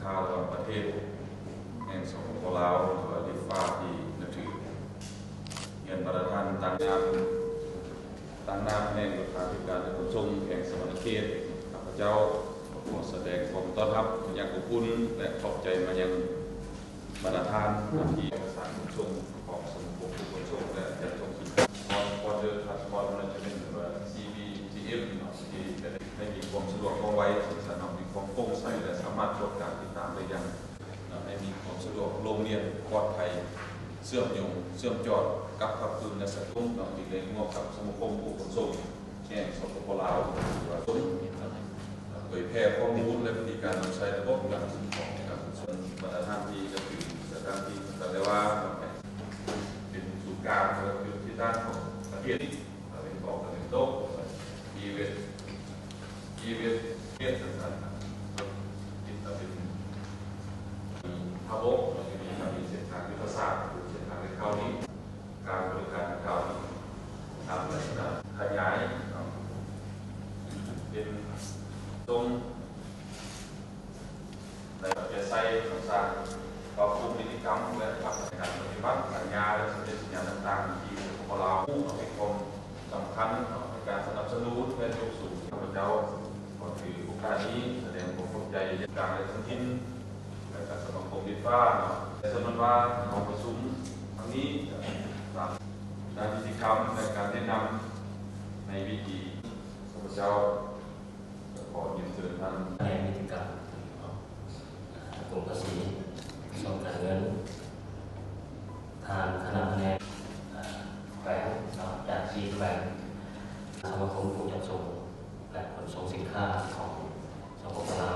ຂ່າວລະຫວ່າງປະເທດແຫ່ງ ສປປ ລາວ ຫຼືວ່າ ລິຟາ ທີ່ນັບຖື. ຮຽນບັນດາທ່ານຕາງນາມ ຕາງນາມແຫ່ງ ເລຂາທິການ ແລະ ຂົນສົ່ງແຂວງສະຫວັນນະເຂດ, ຂ້າພະເຈົ້າກໍຂໍສະແດງຄວາມຕ້ອນຮັບຢ່າງອົບອຸ່ນ ແລະ ຂອບໃຈມາຍັງບັນດາທ່ານທີ່ເອກະສານຂົນສົ່ງຂອງສະມາຄົມຜູ້ຂົນສົ່ງ ແລະ ຈັດສົ່ງສິນຄ້າ Cross Border Transport Management ຫຼືວ່າ ຊີບີທີເອັມ ເນາະ ທີ່ຈະໄດ້ໃຫ້ມີຄວາມສະດວກວ່ອງໄວ, ສະດວກສະດວກ ມີຄວາມໂປ່ງໃສ ແລະ ສາມາດກວດກາຕິດຕາມໄດ້ຢ່າງ ເນາະ ໃຫ້ມີຄວາມສະດວກ, ໂລ່ງລຽນ, ປອດໄພ, ເຊື່ອມໂຍງ, ເຊື່ອມຈອດກັບພາກພື້ນ ແລະ ສັງຄົມເນາະ ທີ່ໄດ້ຮ່ວມກັບສະມາຄົມຜູ້ຂົນສົ່ງແຫ່ງ ສປປ ລາວ ຫຼືວ່າ ສົມ ເຜີຍແຜ່ຂໍ້ມູນ ແລະ ວິທີການນຳໃຊ້ລະບົບການຂນສົ່ງ ໃນການຂົນສົ່ງ. ບັນດາທ່ານທີ່ນັບຖືສະຖານທີ່ ທ່ານໄດ້ວ່າ ເປັນສູນກາງ ແລະ ຈຸດທີ່ຕັ້ງຂອງປະເທດ ຕາເວັນອອກ ຕາເວັນຕົກ ອີເວັນ ອີເວັນ ເຮັດຈັ່ງຊັ້ນນະ ເປັນຕາເວັນທະບົກ ແລ້ວກໍມີການມີເສັ້ນທາງຍຸດທະສາດ ເສັ້ນທາງເລກເກົ້ານີ້ ການບໍລິການເກົ່ານີ້ ຕາມລັກສະນະຂະຫຍາຍເນາະ ເປັນຕົງ ແລະ ເອົາໃຈໃສ່ສ້າງ ປັບປຸງນິຕິກຳ ແລະ ພັດທະນາການປະຕິບັດສັນຍາ ແລະ ສົນທິສັນຍາຕ່າງໆ ທີ່ ສປປ ລາວ ຮູ້ເອົາໃຫ້ຄວາມສຳຄັນເນາະ ໃນການສະໜັບສະໜູນ ແລະ ຍົກສູງ. ຂ້າພະເຈົ້າຂໍຖືໂອກາດນີ້ສະແດງຄວາມຂອບໃຈຢ່າງກາງ ແລະ ທ້ອງຖິ່ນ ແລະ ກະສະມາຄົມລິຟາເນາະ ແລະ ສ່ວນນັ້ນວ່າກອງປະຊຸມຄັ້ງນີ້ ດ້ານນິຕິກຳ ແລະ ການແນະນຳໃນວິທີ ຂ້າພະເຈົ້າ ຂໍຮຽນເຊີນທ່ານ ໃນ